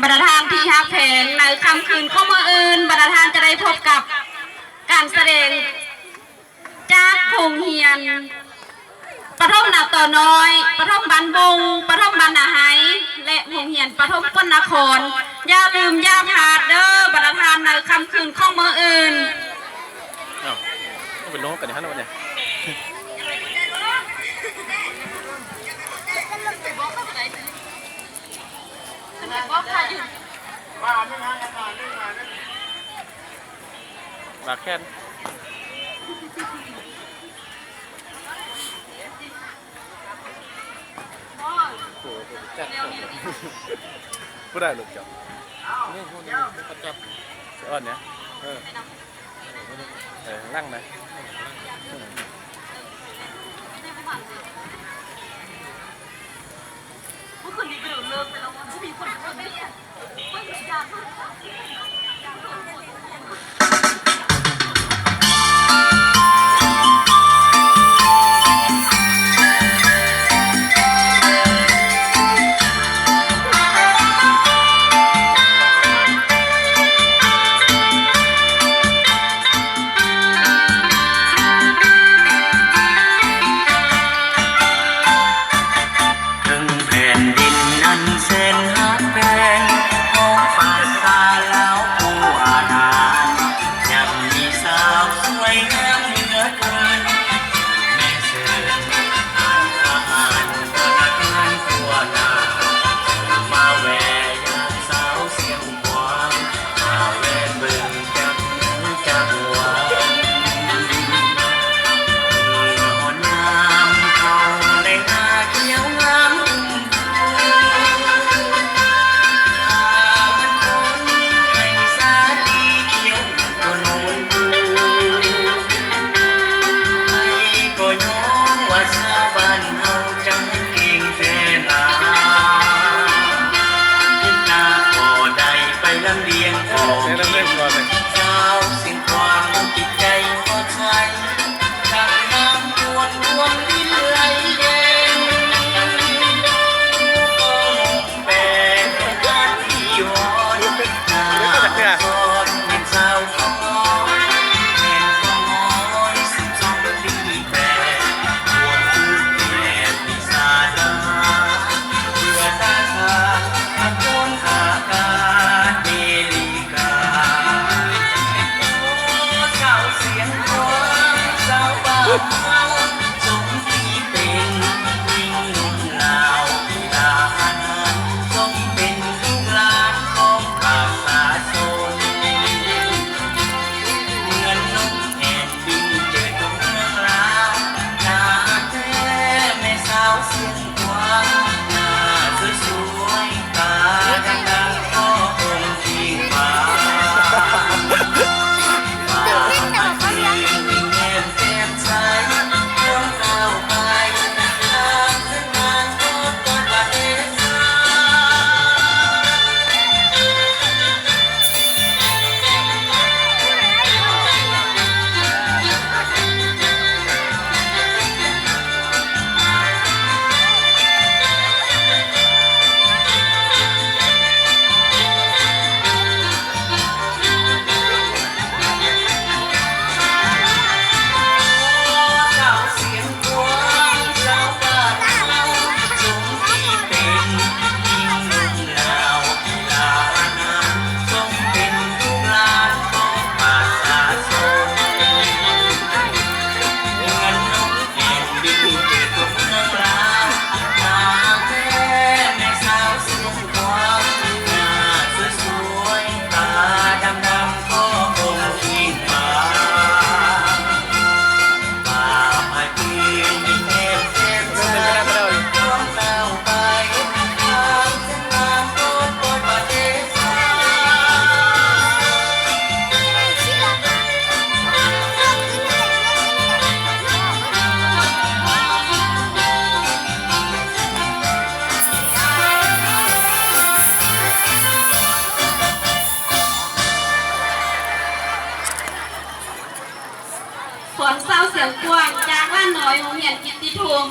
ບັນດາທ່ານທີ່ຮັກແພງ, ໃນຄ່ຳຄືນຂອງມື້ອື່ນ ບັນດາທ່ານຈະໄດ້ພົບກັບການສະແດງຈາກໂຮງຮຽນປະຖົມນາຕໍນ້ອຍ, ປະຖົມບ້ານບົງ, ປະຖົມບ້ານນາໄຮ ແລະ ໂຮງຮຽນປະຖົມປົນນະຄອນ. ຢ່າລືມຢ່າພາດເດີ້ບັນດາທ່ານ ໃນຄ່ຳຄືນຂອງມື້ອື່ນ. ອ້າວ ເປັນລົມກັນຢູ່ຫັ້ນວະນີ້. ບາກແຂນ ຜູ້ໃດລົດເຈົ້າ? ນີ້ ຜູ້ນີ້ ເຂົາຈັບ ສະອອນເນຍ ເອີ. ເອີ ຫຼັງນະ ເທິງແຜ່ນດິນອັນແສນຮັກແພງ ຂອງປະຊາລາວຜູ້ອານານ ຍັງມີສາວສວຍງາມເຫຼືອເກີນ ແມ່ເຊີນທ່ານທະຫານພະນັກງານທົ່ວໜ້າ ມາແວ່ຢາມສາວຊຽງຂວາງ ມາແວ່ເບິ່ງຈັກມື້ຈັກວັນ ເມື່ອຮອດຍາມເຂົ້າແລ້ງນາຂຽວງາມ ຂອງສາວຊຽງຂວາງ ຈາກຫຼານນ້ອຍໂຮງຮຽນກິດຕິພົງ.